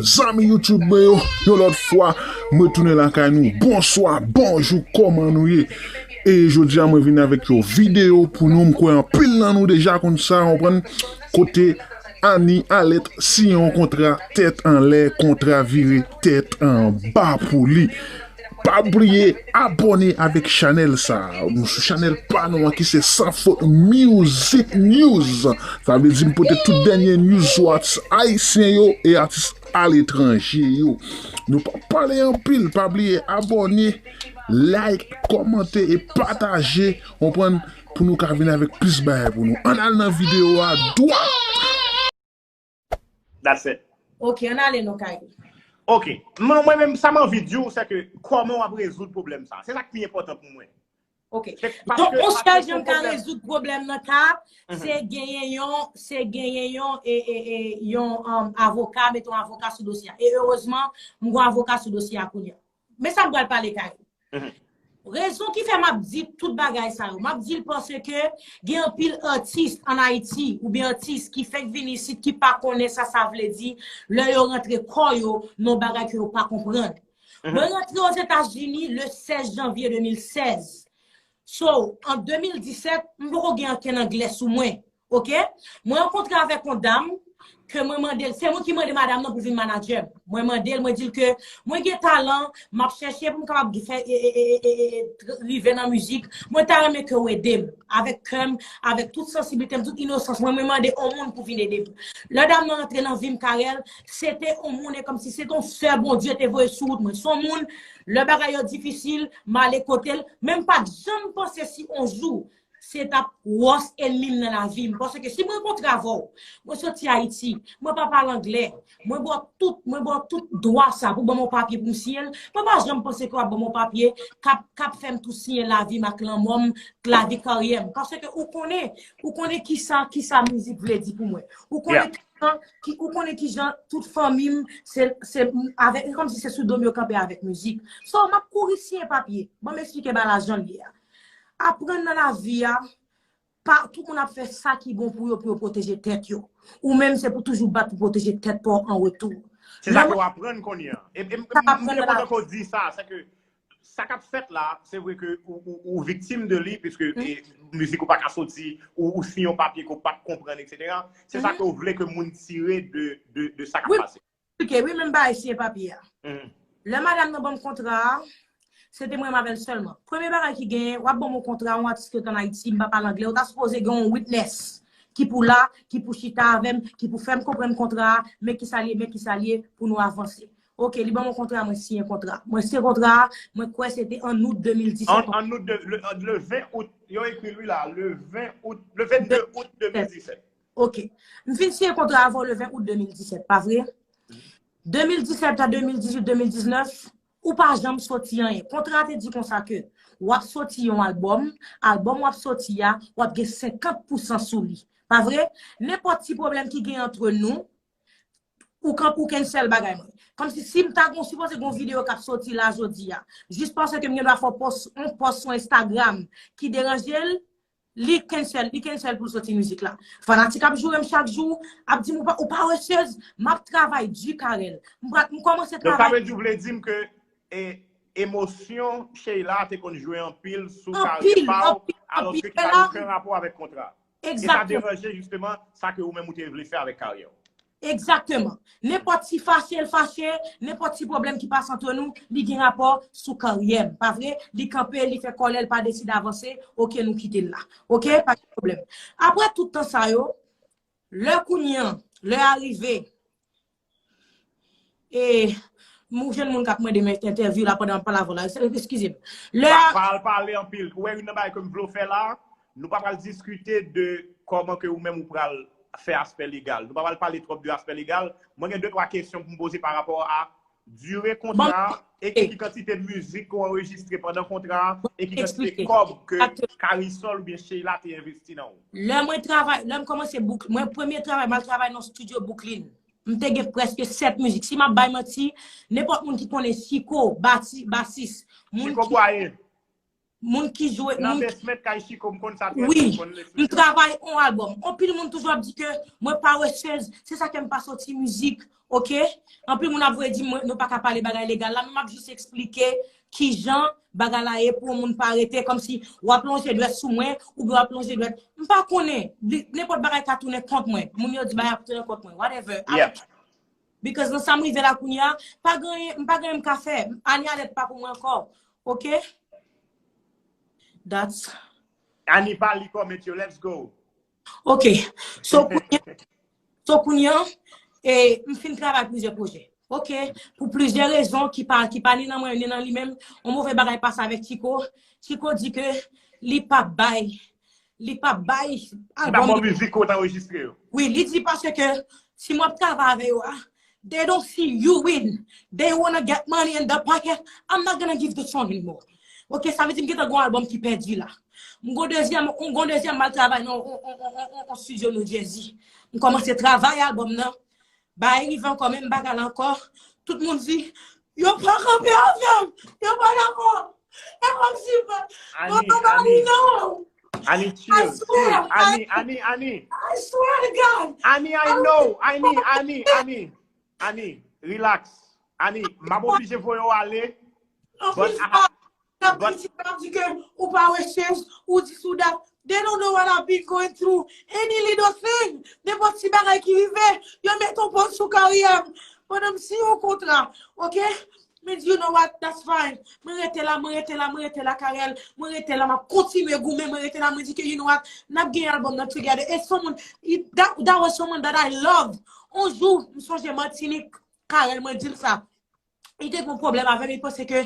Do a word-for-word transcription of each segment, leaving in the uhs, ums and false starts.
Zanmi YouTube mwen yo, yon lòt fwa, mwen tounen lakay nou. Bonswa, bonjou, kòman nou ye? E jodi a mwen vin avèk yon videyo pou nou, m kwè anpil nan nou deja konn sa, konprann, kote Annie Alerte siyen yon kontra tèt anlè, kontra vire tèt anba pou li. Pa bliye abòne avèk chanèl sa a. Nou sou chanèl pa nou an ki se Sans Faute Music News. Sa vle di m pote tout dènye news sou atis ayisyen yo e atis aletranje yo. Nou p ap pale anpil, pa bliye abòne, like, kòmante e pataje, konprann, pou nou ka vin avèk plis bagay pou nou. Ann al nan videyo a dwat. That's it. Ok, ann ale non Kay. Ok. Mwen, mwen menm, sa m anvi di w, se ke kòman w ap rezoud pwoblèm sa. Se sa k pi enpòtan pou mwen. Ok. Donk, yon sèl jan m ka rezoud pwoblèm nan ka, se genyen yon, se genyen yon, e, e, e, yon um, avoka, mete yon avoka sou dosye a. E erezman, m gon avoka sou dosye a kounye a. Men sa m pral pale Kay. Rezon ki fè m ap di tout bagay sa yo, m ap di l paske gen anpil atis ann Ayiti oubyen atis ki fèk vin isit ki pa konnen sa sa vle di lè yo rantre kò yo nan bagay ke yo pa konprann. Mwen rantre Ozetazini le sèz janvye de mil sèz. So, an de mil disèt, m poko gen ankenn anglè sou mwen. Ok? Mwen rankontre avèk yon dam ke mwen mande l, se mwen ki mande madanm nan pou vin manadjè m. Mwen mande l, mwen di l ke mwen gen talan, m ap chèche pou m kapab fè e, e, e, e, e, e, tr- rive nan mizik. Mwen ta renmen ke w ede m avèk kè m, avèk tout sansiblite m, tout inosans mwen. Mwen mande yon moun pou vin ede m. Lè dam nan rantre nan vi m, Carel, se te yon moun, e kòmsi se te yon sè Bondye te voye sou wout mwen. Se yon moun, lè bagay yo difisil, m ale kote l, men m pa t janm panse si yon jou se t ap wòs ènmi m nan lavi m. Paske si mwen rankontre avè w, mwen soti Ayiti, mwen pa pale anglè, mwen ba w tout, mwen ba w tout dwa sa pou ban m yon papye pou m siyen l, mwen pa janm panse ke w ap ban m yon papye k ap, k ap fè m tou siyen lavi m ak lanmò m, lavi karyè m. Paske ou konnen, ou konnen kisa, kisa mizik vle di pou mwen. Ou konnen kijan, ki, ou konnen kijan tout fanmi m, se, se avèk, kòmsi se sou do m yo kanpe avèk mizik. So, m ap kouri siyen papye. Ban m eksplike bagay la jan l ye a. Aprann nan lavi a, pa, tout moun ap fè sa ki bon pou yo, pou yo pwoteje tèt yo. Ou menm, se pou toujou bat pou pwoteje tèt pa w an retou. Se sa ke w aprann kounye a. E, e, m, m, m byen kontan ke w di sa, se ke sa k ap fèt la, se vre ke ou, ou, ou viktim de li, piske e, mizik ou pa ka soti, ou, ou siyen yon papye ke w pa t konprann, etsetera. Se sa ke w vle ke moun tire de, de, de sa k ap pase. Eksplike, wi, menm bagay siyen papye a. Lè madanm nan ban m kontra a, se te mwen menm avè l sèlman. Premye bagay ki genyen, w ap ban m yon kontra, yon atis ki rete ann Ayiti, m pa pale anglè, ou ta sipoze gen yon witness ki pou la, ki pou chita avè m, ki pou fè m konprann kontra a, men kisa l ye, men kisa l ye, pou nou avanse. Ok, li ban m yon kontra, mwen siyen kontra. Mwen siyen kontra a, mwen kwè se te an out de mil disèt. An, an out de, le, le ven out, yo ekri l wi la, le ven out, le vennde out de mil disèt. Ok. M fin siyen kontra avè w le ven out de mil disèt, pa vre? De mil disèt a de mil dizuit, de mil diznèf, ou pa janm soti anyen. Kontra a te di konsa ke w ap soti yon albòm, albòm w ap soti a, w ap gen senkant pousan sou li. Pa vre? Nenpòt ti pwoblèm ki gen antre nou, ou kan ou cancel bagay mwen. Kòmsi si m ta gon sipoze gon videyo k ap soti la jodi a, jis paske m gen dwa fè yon pòs, yon pòs sou Instagram ki deranje l, li cancel, li cancel pou l soti mizik la. Fanatik ap joure m chak jou, ap di m ou pa, ou paresez, m ap travay di Carel. M pral, m kòmanse travay. Donk sa vle di w vle di m ke e, emosyon Sheila te konn jwe anpil sou karyè pa w, alòske ki pa gen okenn rapò avèk kontra. E sa deranje jisteman sa ke ou menm ou te vle fè avèk karyè w. Egzakteman. Nenpòt si fache l fache, nenpòt si pwoblèm ki pase antre nou, li gen rapò sou karyè m. Pa vre? Li kanpe, li fè kòlè, l pa deside avanse, oke, nou kite l la. Oke? Pa gen pwoblèm. Apre tout tan sa yo, lè kounye an, lè a rive, e, m jwenn moun k ap mande m entèvyou la pandan m ap pale avè w la. Eskize m. Lè a. Pa, pa al pale anpil. Ou wè youn nan bagay ke m vle w fè la, nou pa pral diskite de kòman ke ou menm ou pral fè aspè legal. Nou pa pral pale twòp de aspè legal. Mwen gen de twa kesyon pou m poze pa rapò a dire kontra a e ki kantite mizik ke w anrejistre pandan kontra a e ki kantite kòb ke Carel oubyen Sheila te envesti nan ou. Lè mwen travay, lè m kòmanse bouk, mwen premye travay, m al travay nan studio Brooklyn. M te gen prèske sèt mizik. Si m ap bay manti, nenpòt moun ki konnen Chico, bati, basis, moun Chico ki Boyer. Moun ki jwe, nan moun basement kay Chico, m konn sa trè byen, m konn m travay on albòm. Anpil moun toujou ap di ke mwen paresez, se sa ke m pa soti mizik, oke? Anpil moun ap voye di mwen nou pa ka pale bagay legal la, men m ap jis eksplike kijan bagay la ye pou yon moun pa rete kòmsi w ap lonje dwèt sou mwen oubyen w ap lonje dwèt. M pa konnen, nenpòt bagay ka tounen kont mwen. Moun yo di bagay ap tounen kont mwen, whatever. I don't care. Because nan sa m rive la kounye a, pa gen, m pa gen m ka fè. Ani alèt pa pou mwen ankò. Oke? That's Ani pa li comment yo, let's go. Ok. So kounye, so kounye, e, m fin travay plizyè pwojè. Ok. Pou plizyè rezon ki pa, ki pa ni nan mwen, ni nan li menm, yon move bagay pase avèk Chico. Chico di ke li pa bay, li pa bay Li pa bon mizik ou t anrejistre yo. Wi, li di paske si m ap travay avè yo a, they don't see you win. They wanna get money in the pocket. I'm not gonna give the song anymore. Ok, sa vle di m gentan gon albòm ki pèdi la. M gon dezyèm, m gon dezyèm m al travay nan yon studio New Jersey. M kòmanse travay albòm nan. Bagay rive ankò, menm bagay la ankò. Tout moun di, yo pa kanpe avè m. Yo pa dakò. E kòmsi Ani, Ani, Ani, chill, chill. Ani, Ani, Ani. I swear to God. Ani, I know. Ani, Ani, Ani. Ani, relax. Ani, m ap oblije voye w ale. But I have, but di ke ou pa wè chèz, ou di sou dat. They don't know what I've been going through. Any little thing, nenpòt ti bagay ki rive, yo met yon pòz sou karyè m. Pandan m siyen yon kontra, ok? Mwen di, you know what, that's fine. Mwen rete la, mwen rete la, mwen rete la, Carel. Mwen rete la, m ap kontinye goumen, mwen rete la, mwen di ke, you know what, n ap gen albòm nan together. E son moun, that, that was someone that I love. On jou, m sonje Matinik, Carel, mwen di l sa. Li te gon pwoblèm avè m, li panse ke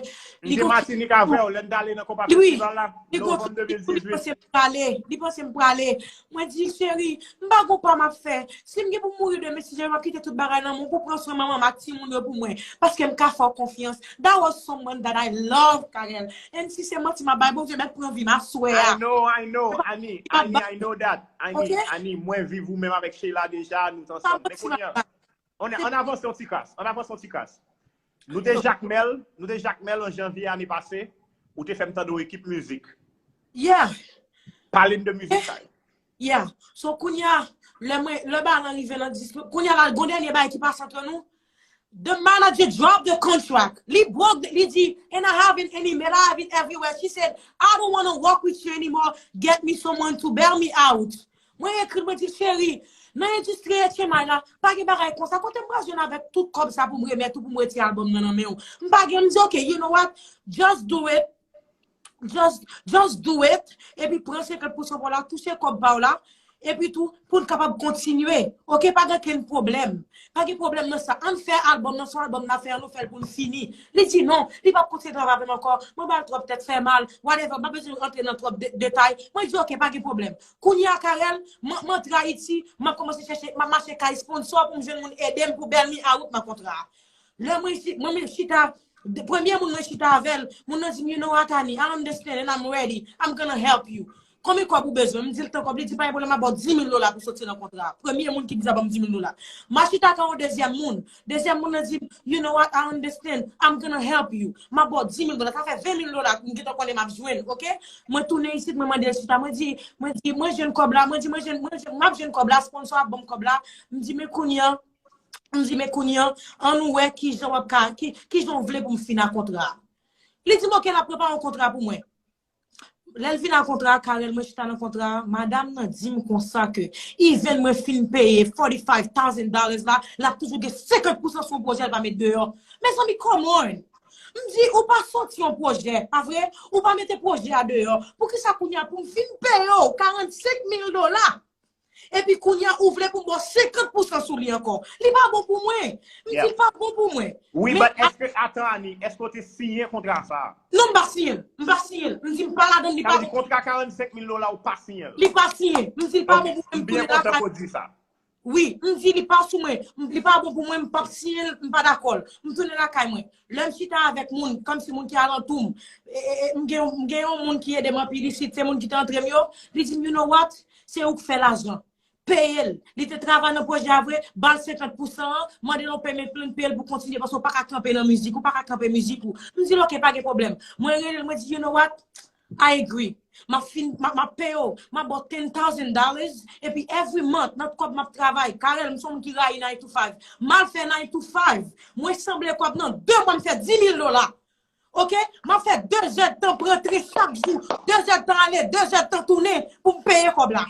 li gon Matinik avè w, lè n t ale nan konpa festival la, novanm de mil dizuit. Li panse m prale, li panse m prale. Mwen di, cheri, m pa gon pa m ap fè. Si m gen pou mouri demen, si Jezi m ap kite tout bagay nan men w pou pran swen manman m ak timoun yo pou mwen. Paske m ka fè w konfyans. That was someone that I love, Carel. And si se manti m ap bay, Bondye mèt pran vi m aswè a. I know, I know, Ani, Ani, I know that. Ani, Ani, mwen viv ou menm avèk Sheila deja, nou t ansanm. Men kounye a, Ann, ann avanse yon ti kras. Ann avanse yon ti kras. Nou te Jakmèl, nou te Jakmèl an janvye ane pase, ou te fè m tande yon ekip mizik. Yeah. Pale n de mizik sa yo. Yeah. So kounye a, lè mwen, lè bagay lan rive nan dis, kounye a la, gon dènye bagay ki pase antre nou. The manager drop the contract. Li broke, li di, and I have it in email, I have it everywhere. She said, I don't want to work with you anymore. Get me someone to bail me out. Mwen ekri l, mwen di l, cheri, nan endistri H M I la, pa gen bagay konsa. Kote m pral jwenn avèk tout kòb sa pou m remèt ou, pou m retire albòm nan nan men w? M pa gen, m di, ok, you know what? Just do it. Just, just do it. Epi pran senkant pousan pa w la, touche kòb pa w la. Epi tou, pou n kapab kontinye. Ok, pa gen kenn pwoblèm. Pa gen pwoblèm nan sa. Ann fè albòm nan, se yon albòm n ap fè an, nou fè l pou n fini. Li di non, li p ap kontinye travay avè m ankò. Mwen ba l twòp tèt fè mal, whatever, m pa bezwen rantre nan twòp de- detay. Mwen di ok, pa gen pwoblèm. Kounye a, Carel, m m antre Ayiti, m ap kòmanse chèche, m ap mache kay sponsor pou m jwenn moun ede m pou bail me out nan kontra a. Lè mwen, mwen menm chita, premye moun mwen chita avè l, moun nan di m, you know what, Ani, I understand and I'm ready. I'm gonna help you. Konbyen kòb ou bezwen? M di l tan kòb, li di pa gen pwoblèm, m ap ba w dis mil dola pou soti nan kontra a. Premye moun ki di sa ban m dis mil dola. M a chita ak yon dezyèm moun. Dezyèm moun nan di m, you know what, I understand, I'm gonna help you. M ap ba w dis mil dola, sa fè ven mil dola m gentan konnen m ap jwenn, ok? Mwen tounen isit, mwen mande l chita, mwen di, mwen di, mwen jwenn kòb la, mwen di, mwen jwenn, mwen jwenn, m ap jwenn kòb la, sponsor ap ban m kòb la. M di, men kounye a, m di, men kounye a, ann nou wè kijan w ap ka, ki, kijan w vle pou m fin ak kontra a. Li di m, ok, l ap prepare yon kontra pou mwen. Lè l vin ak kontra a, Carel, mwen chita nan kontra a, madanm nan di m konsa ke, even mwen fin peye forty-five thousand dollars la, l ap toujou gen senkant pousan sou yon pwojè l pa met deyò. Mezanmi, come on! M di, ou pa soti yon pwojè, pa vre? Ou pa mete pwojè a deyò. Poukisa kounye a pou m vin peye w karannsenk mil dola? Epi kounye a, ou vle pou m ba w senkant pousan sou li ankò. Li pa bon pou mwen. M di l pa bon pou mwen. Wi, but èske, atan, Ani, èske w te siyen kontra sa a? Non, m pa siyen l. M pa siyen l. M di m pa ladan l, li pa. Sa vle di kontra karannsenk mil dola ou pa siyen l? Li pa siyen. M di l pa bon pou mwen, m tounen lakay. Wi, m di li pa sou mwen. Li pa bon pou mwen, m p ap siyen l, m pa dakò l. M tounen lakay mwen. Lè m chita avèk moun, kòmsi moun ki alantou m, e, e, e, m gen, m gen yon moun ki ede m anpil isit, se moun ki te antre m yo, li di m, you know what? Se ou k fè lajan. Peye l. Li te travay nan pwojè a vre, ba l senkant pousan an, mande l yon payment plan, peye l pou kontinye, paske w pa ka kanpe nan mizik, ou pa ka kanpe mizik ou. M di l, ok, pa gen pwoblèm. Mwen rele l, mwen di, you know what? I agree. M ap fin, m ap, m ap peye w, m ap ba w ten thousand dollars, epi every month, nan kòb m ap travay, Carel, m se yon moun ki rayi nine to five. M al fè nine to five, mwen sanble kòb nan de mwa, m fè dis mil dola. Ok? M ap fè de zèdtan pou rantre chak jou, de zèdtan ale, de zèdtan tounen pou m peye kòb la.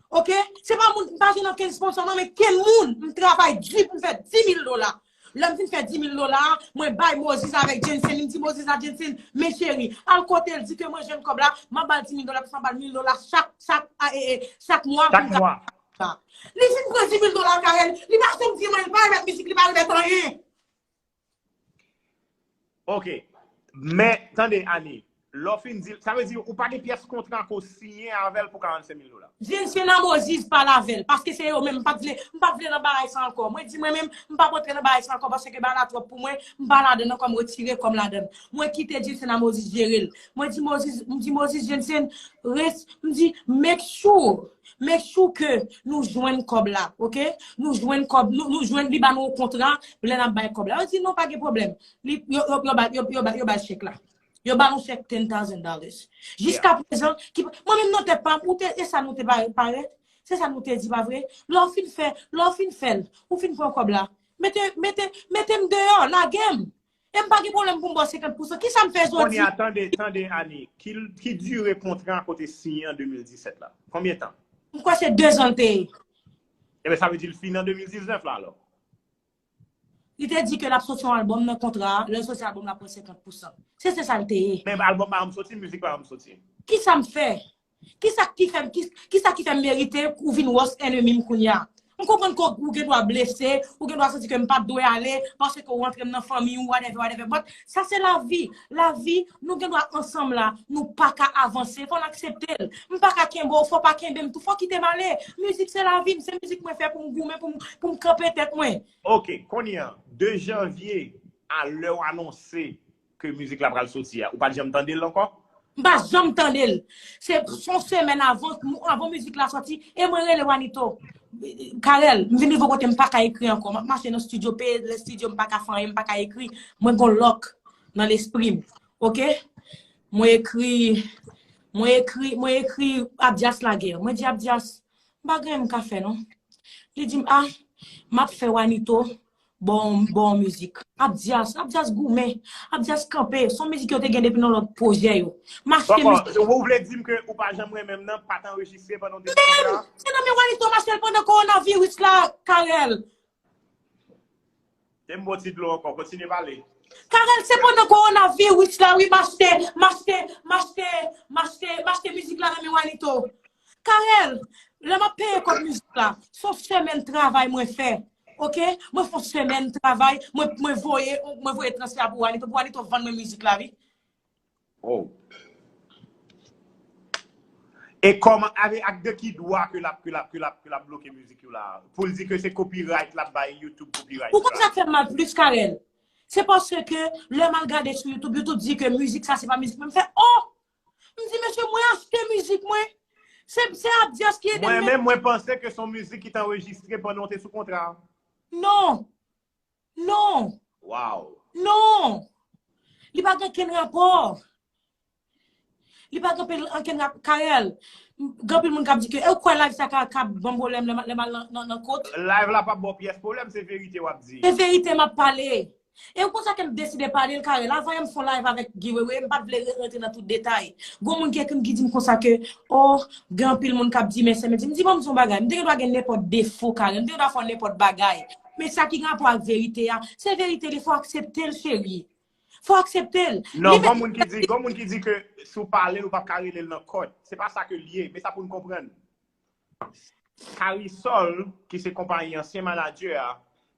Ok? Se pa moun, m pa jwenn okenn sponsor non, men ken moun, m travay di pou m fè dis mil dola. Lè m fin fè dis mil dola, mwen bay Moses avèk Jensen, m di Moses a Jensen, men cheri, al kote l, di ke mwen jwenn kòb la, m ap ba l dis mil dola, m ap ba l mil dola chak, chak, a, e, e, chak mwa pou m ka. Li fin pran dis mil dola, Carel, li pa achte yon ti manje, li pa remèt mizik, li pa remèt anyen. Ok. Men, tande, Annie, lè w fin di l, sa vle di ou pa gen pyès kontra ke w siyen avè l pou karannsenk mil dola? Jensen a Moses pale avè l, paske se yo menm, m pa t vle, m pa t vle nan bagay sa ankò. Mwen di mwen menm, m pa p rantre nan bagay sa ankò, paske bagay la twòp pou mwen, m pa ladan l ankò, m retire kò m ladan l. Mwen kite Jensen a Moses jere l. Mwen di Moses, m di Moses, Jensen, res, m di, make sure, make sure ke nou jwenn kòb la, ok? Nou jwenn kòb, nou, nou jwenn li ba nou yon kontra, lè n ap bay kòb la. Yo di, non, pa gen pwoblèm. Li, yo, yo, yo ba, yo, yo ba, yo ba chèk la. Yo ba nou chèk ten thousand dollars. Jiska prezan, ki, mwen menm nan tèt pa m, ou te, e sa nou te pare, pare, se sa nou te di, pa vre? Lè w fin fè, lè w fin fè l, ou fin pran kòb la. Mete, mete, mete m deyò, lage m. E m pa gen pwoblèm pou m ba w senkant pousan. Kisa m fè jodi? Kounye a, tande, tande, Annie. Ki, ki dire kontra ke w te siyen an de mil disèt la? Konbyen tan? M kwè se de zan l te ye. Ebyen, sa vle di l fini an de mil diznèf la, alò? Li te di ke l ap soti yon albòm nan kontra a, lè l soti albòm la, l ap pran senkant pousan. Se, se sa l te ye. Men albòm pa janm soti, mizik pa janm soti. Kisa m fè? Kisa ki fè m, ki, kisa ki fè m merite ou vin worst enemy m kounye a? M konprann ke ou gen dwa blese, ou gen dwa santi ke m pa t dwe ale, paske ou rantre m nan fanmi w, whatever, whatever. But sa se lavi. Lavi, nou gen dwa ansanm la, nou pa ka avanse, fò n aksepte l. M pa ka kenbe w, fò w pa kenbe m tou, fò w kite m ale. Mizik se lavi m, se mizik mwen fè pou m goumen, pou m, pou m kanpe tèt mwen. Ok, kounye a, de janvye a lè w anonse ke mizik la pral soti a, ou pa t janm tande l ankò? M pa janm tande l. Se, se yon semèn avan, avan mizik la soti, e mwen rele Wanito. Carel, m vin rive yon kote m pa ka ekri ankò. M ap mache nan studio, peye lè studio, m pa ka fè anyen, m pa ka ekri. Mwen gon lòk nan lespri m. Ok? Mwen ekri, mwen ekri, mwen ekri Abdias lagè. Mwen di Abdias, m pa gen anyen m ka fè non. Li di m, ah, m ap fè Wanito ba w, ba w mizik. Abdias, Abdias goumen. Abdias kanpe. Se yon mizik yo te gen depi nan lòt pwojè yo. M achte mizik. Ou vle di m ke ou pa janm renmen m nan, pa t anrejistre pandan w te sou kontra? Se nan men Wanito m achte l pandan kowonaviris la, Carel. Te m bo ti dlo ankò, kontinye pale. Carel, se pandan kowonaviris la, wi, m achte, m achte, m achte, m achte, m achte mizik la nan men Wanito. Carel, lè m ap peye kòb mizik la, se yon semèn travay mwen fè. Ok? Mwen fè yon semèn travay, mwen, mwen voye, mwen voye transfè a pou Wanito, pou Wanito vann mwen mizik la, wi. Oh. E kòman, avè, ak de ki dwa ke l ap, ke l ap, ke l ap, ke l ap bloke mizik yo la? Pou l di ke se copyright l ap bay YouTube, copyright. Ou konn sa k fè m mal plis, Carel? Se paske lè m al gade sou YouTube, YouTube di ke mizik sa se pa mizik mwen. M fè, oh! M di, mesye, mwen achte mizik mwen. Se, se Abdias ki ede m. Mwen menm, mwen panse ke se yon mizik ki t anrejistre pandan w te sou kontra. Non. Non. Wow. Non. Li pa gen okenn rapò. Li pa gen ankenn rap-, Carel. Gen anpil moun k ap di ke, e ou kwè live sa ka, ka ban m pwoblèm lè m, lè m al nan, nan, nan kot? Live la p ap ba w pyès pwoblèm, se verite w ap di. Se verite m ap pale. E ou konn sa ke m deside pale l, Carel. Avan yè m fè yon live avèk Guy Wewe, m pa t vle re-, rantre nan tout detay. Gon moun ki ekri m ki di m konsa ke, oh, gen anpil moun k ap di, men se, men di, m di, bon, m di yon bagay, m te gen dwa gen nenpòt defo, Carel, m te gen dwa fè nenpòt bagay. Men sa ki gen rapò ak verite a, se verite li, fò aksepte l, cheri. Fò aksepte l. Non, gon moun ki di, gon moun ki di ke si w pale l, ou p ap ka rele l nan kòd. Se pa sa ke l ye, men sa pou n konprann. Carrisol, ki se konpayi ansyen manadjè a,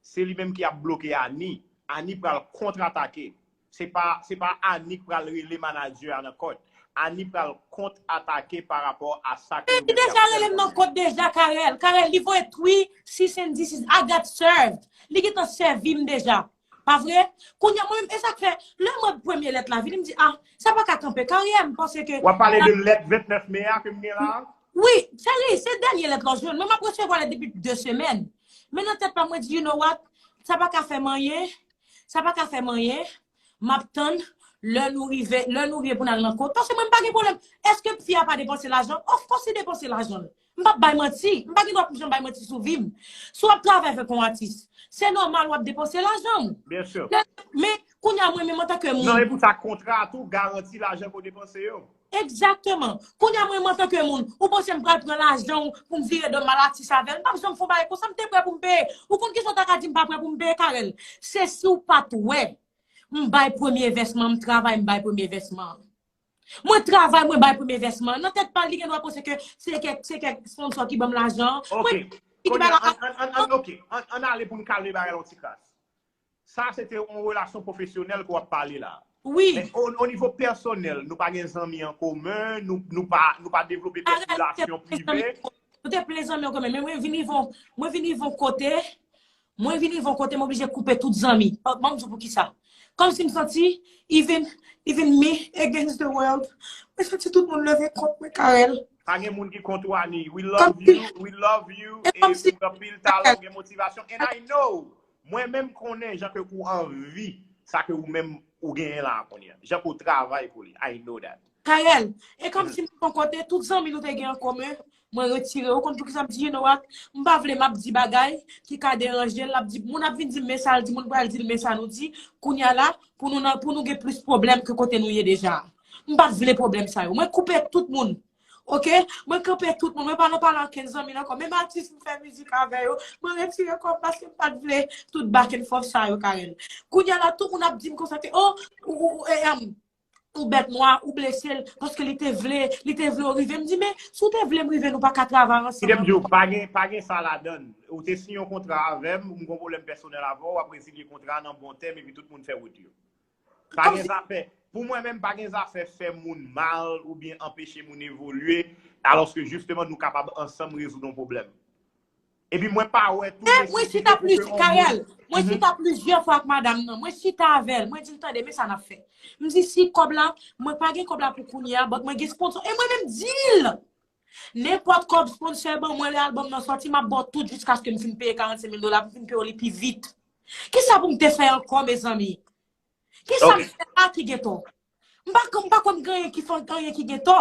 se li menm ki ap bloke Annie. Annie pral kontratake. Se pa, se pa Annie k pral rele manadjè a nan kòd. Annie pral kontratake pa rapò a sa ke nou menm n ap fè. Li deja rele m nan kòd deja, Carel. Carel, li voye three cease and desist. I got served. Li gentan sèvi m deja. Pa vre? Kounye a, mwen menm, e sa k fè, lè m wè premye lèt la vini, m di, ah, sa pa ka kanpe. Carel, m panse ke... W ap pale de lèt vennèf me a ke m gen la a? Wi, se li, se dènye lèt la w jwenn. Mwen, m ap resevwa lèt depi de semèn. Men nan tèt pa m, mwen di, you know what? Sa pa ka fè m anyen. Sa pa ka fè m anyen. M ap tann. Lè nou rive, lè nou rive pou n al nan kot, paske mwen m pa gen pwoblèm. Èske fi a pa depanse lajan? Of course li depanse lajan l. M p ap bay manti. M pa gen dwa pou m janm bay manti sou vi m. Si w ap travay avèk yon atis, se nòmal w ap depanse lajan w. Byen si. Men kounye a mwen menm antanke moun. Non, e pou sa kontra a tou garanti lajan ke w depanse yo. Egzakteman. Kounye a mwen menm antanke moun, ou panse m pral pran lajan w pou m vire do m al atis avè l? M p ap janm fè yon bagay konsa, m te prè pou m peye. Ou konn kisa w ta ka di m pa prè pou m peye, Carel? Se si w pa t wè. M bay premye envèsman, m travay, m bay premye envèsman. Mwen travay, mwen bay premye envèsman. Nan tèt pa l, li gen dwa panse ke se kèk se kèk sponsor ki ban m lajan. Ok. Kounye a, an, an, an, ok. An, an ale pou n kalme bagay la yon ti kras. Sa se te yon relasyon pwofesyonèl ke w ap pale la. Wi. Men o, o nivo pèsonèl, nou pa gen zanmi an komen, nou, nou pa, nou pa devlope kèk relasyon prive. Nou te plen zanmi an komen, men mwen vin rive yon, mwen vin rive yon kote, mwen vin rive yon kote, m oblije koupe tout zanmi. Ban m di w poukisa. Kòmsi m santi, even, even me against the world. Mwen santi tout moun leve kont mwen, Carel. Pa gen moun ki kont ou, Annie. We love you, we love you, e ou gen anpil talan, ou gen motivasyon. And I know, mwen menm konnen jan ke ou anvi sa ke ou menm ou genyen la kounye a. Jan ke ou travay pou li. I know that. Carel, e kòmsi m pran kote tout zanmi nou te gen an komen, mwen retire yo. Ou konn poukisa m di, you know what? M pa vle m ap di bagay ki ka deranje l, l ap di, moun ap vin di m men sa l di, moun pral di l men sa nou di, kounye a la, pou nou nan, pou nou gen plis pwoblèm ke kote nou ye deja. M pa vle pwoblèm sa yo. Mwen koupe tout moun. Ok? Mwen kanpe tout moun. Mwen pa nan pale ak kenn zanmi nan ankò. Menm atis m fè mizik avè yo, mwen retire kò m paske m pa t vle tout back and forth sa yo, Carel. Kounye a la, tout moun ap di m konsa ke, oh, ou, ou, ou, eh, em, ou bèt nwa, ou blese l, paske li te vle, li te vle w rive. M di, men, si w te vle m rive, nou pa ka travay ansanm. Kite m di w, pa gen, pa gen sa ladan l. Ou te siyen yon kontra avè m, m gon pwoblèm pèsonèl avè w, w ap rezilye kontra a nan bon tèm, epi tout moun fè wout yo. Pa gen zafè. Pou mwen menm, pa gen zafè fè moun mal oubyen anpeche moun evolye, alòske jisteman nou kapab ansanm rezoud yon pwoblèm. Epi mwen pa wè tou. Men mwen chita plizyè, Carel, mwen chita plizyè fwa ak madanm nan. Mwen chita avè l, mwen di l, tande, men sa n ap fè. M di, si kòb la, mwen pa gen kòb la pou kounye a, but mwen gen sponsor. E mwen menm di l, nenpòt kòb sponsor ban mwen lè albòm nan sòti, m ap ba w tout jiskaske m fin peye karannsenk mil dola, m fin peye w li pi vit. Kisa pou m te fè ankò, mezanmi? Kisa m fè la ki gen tò? M pa, m pa kwè m gen anyen ki fè, anyen ki gen tò.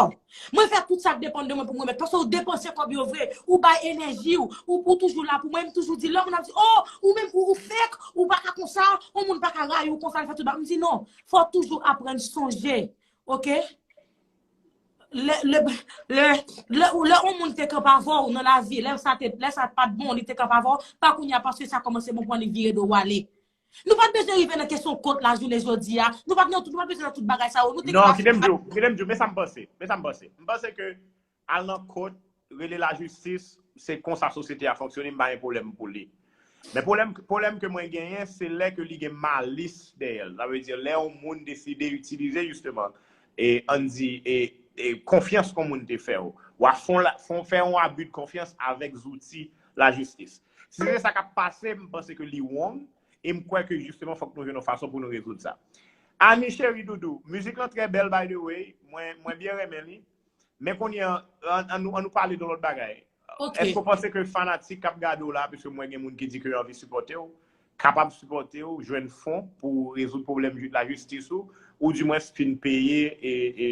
Mwen fè tout sa k depann de mwen pou mwen mèt. Paske ou depanse kòb yo vre. Ou bay enèji w. Ou, ou toujou la pou mwen. M toujou di, lè moun ap di, oh, ou menm ou, ou fake, ou pa ka konsa, yon moun pa ka rayi w konsa, l fè tout bagay. M di, non, fò w toujou aprann sonje. Ok? Lè, lè, lè, lè, lè yon moun te kanpe avè w nan lavi, lè sa te, lè sa pa t bon, li te kanpe avè w, pa kounye a paske sa kòmanse bon pou li vire do w ale. Nou pa t bezwen rive nan kesyon kont la jounen jodi a. Nou pa t nan tout, nou pa t bezwen nan tout bagay sa yo. Nou te Non, kite m di w, kite m di w, men sa m panse. Men sa m panse. M panse ke al nan kot, rele lajistis, se konsa sosyete a fonksyone, m pa gen pwoblèm pou li. Men pwoblèm, pwoblèm ke mwen genyen, se lè ke li gen malis dèyè l. Sa vle di, lè yon moun deside itilize jisteman, e ann di, e, e konfyans ke yon moun te fè w. W a fon la, fon, fè yon abi de konfyans avèk zouti lajistis. Si se sa k ap pase, m panse ke li wrong, e m kwè ke jisteman fòk nou jwenn yon fason pou nou rezoud sa. Ani cheri doudou, mizik lan trè bèl by the way, mwen, mwen byen renmen li. Men kounye a, an, an nou, an nou pale de lòt bagay. Ok. Èske w panse ke fanatik k ap gade w la, piske mwen gen moun ki di ke yo anvi sipòte w, kapab sipòte w, jwenn fon pou rezoud pwoblèm ju- lajistis ou, ou dimwens fin peye e, e,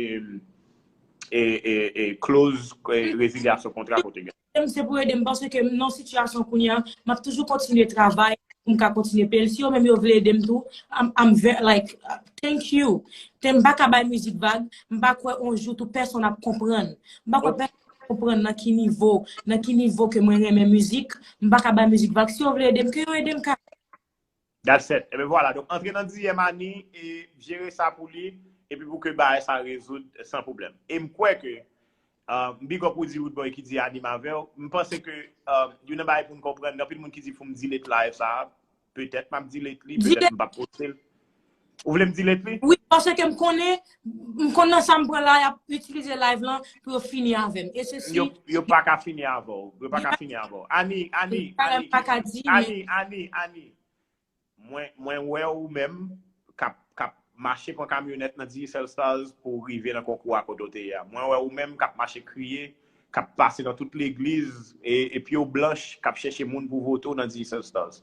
e, e, e close e, rezilyasyon kontra kote gen. M se pou ede m, paske m nan sitiyasyon kounye a, m ap toujou kontinye travay pou m ka kontinye peye l. Si yo menm yo vle ede m tou, I'm, I'm very, like, uh, thank you. Te m pa ka bay mizik vag, m pa kwè on jou tou pèsonn ap konprann. M pa kwè pèsonn ap konprann nan ki nivo, nan ki nivo ke mwen renmen mizik, m pa ka bay mizik vag. Si yo vle ede m, ke yo ede m ka. That's it. Ebyen vwala. Donk, antre nan D M Ani e jere sa pou li, epi pou ke bagay sa rezoud san pwoblèm. E m kwè ke, uh, big up Woody Woodboy ki di Ani m avè w. M panse ke, uh, youn nan bagay pou n konprann, gen anpil moun ki di fò m delete live sa, petèt m ap delete li, petèt m p ap poste l. Ou vle m delete li? Wi, paske m konnen, m konn nan sa m pran la, y ap itilize live lan pou yo fini avè m. E se si Yo, yo pa ka fini avè w. Yo pa ka fini avè w. Ani, Ani, Sa Ani, m pa ka di, men Ani, Ani, Ani. Mwen, mwen wè ou menm k ap, k ap mache pran kamyonèt nan Digicel Stars pou w rive nan konkou a kote w te ye a. Mwen wè ou menm k ap mache kriye, k ap pase nan tout legliz e, e pye w blanch, k ap chèche moun pou vote w nan Digicel Stars.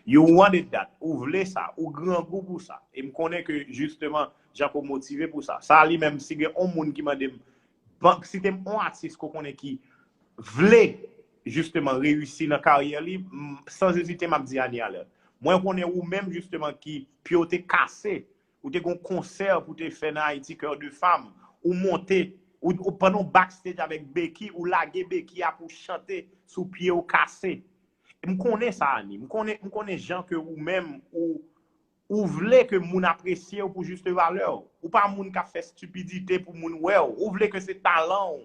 You wanted that. Ou vle sa. Ou grangou pou sa. E m konnen ke, jisteman, Jean Claude motive pou sa. Sa li menm, si gen yon moun ki mande m, ban, site m yon atis ke w konnen ki vle, jisteman, reyisi nan karyè li, m, san ezite, m ap di Annie Alerte. Mwen konnen ou menm, jisteman, ki pye w te kase, ou te gen yon konsè pou te fè nan Ayiti, Cœur de Femme, ou monte, ou, ou pandan w backstage avèk Becky, ou lage Becky a pou chante sou pye w kase. M konnen sa, Annie. M konnen, m konnen jan ke ou menm, ou, ou vle ke moun apresye w pou jis valè w. Ou pa moun k ap fè stipidite pou moun wè w. Ou vle ke se talan w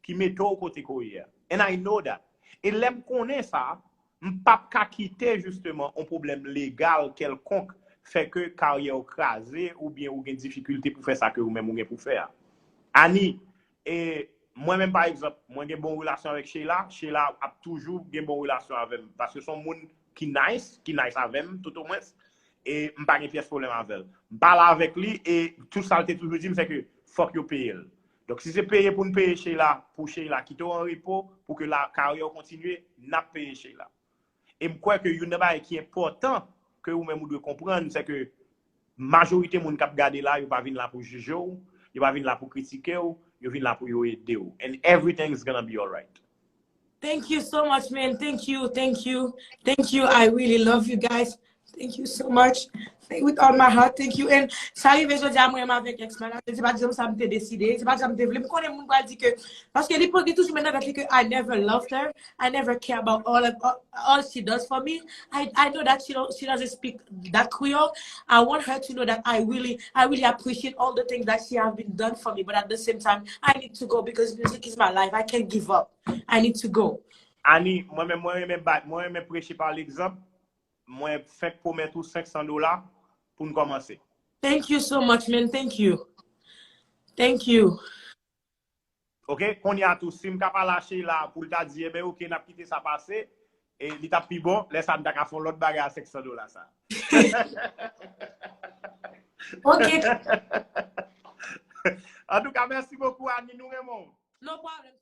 ki mete w kote ke w ye a. And I know that. E lè m konnen sa, m p ap ka kite, jisteman, yon pwoblèm legal kèlkonk fè ke karyè w kraze oubyen ou gen difikilte pou fè sa ke ou menm ou gen pou fè a. Annie, e mwen menm, pa egzanp, mwen gen bon relasyon avèk Sheila. Sheila ap toujou gen bon relasyon avè m. Paske se yon moun ki nice, ki nice avè m, tout omwens. E m pa gen pyès pwoblèm avè l. M pale avèk li, e tout sa l te toujou di m, se ke fòk yo peye l. Donk, si se peye pou n peye Sheila, pou Sheila kite w an repo, pou ke la, karyè w kontinye, n ap peye Sheila. E m kwè ke youn nan bagay ki enpòtan ke ou menm ou dwe konprann, se ke majorite moun k ap gade la, yo pa vin la pou jije w, yo pa vin la pou kritike w, yo vin la pou yo ede w. And everything is gonna be alright. Thank you so much, man. Thank you, thank you, thank you. I really love you guys. Thank you so much. Thank, with all my heart, thank you. And sa rive jodi a mwen menm avèk ex manager, se pa janm sa m te deside, se pa janm te vle. M konnen moun pral di ke, paske li pote toujou men nan tèt li ke I never loved her, I never care about all of all, all she does for me. I, I know that she don't, she doesn't speak that Creole. I want her to know that I really, I really appreciate all the things that she have been done for me. But at the same time, I need to go because music is my life. I can't give up. I need to go. Annie, mwen menm, mwen renmen bat, mwen renmen preche pa legzanp. Mwen fèk pwomèt ou senk san dola pou n kòmanse. Thank you so much, man. Thank you. Thank you. Ok, kounye a tou, si m ka pale a Sheila pou l ta di, enben, ok, n ap kite sa pase, e li t ap pi bon, lè sa a m ta ka fè yon lòt bagay a senk san dola sa. Ok. Antouka, mèsi bokou, Annie, nou renmen w. No problem.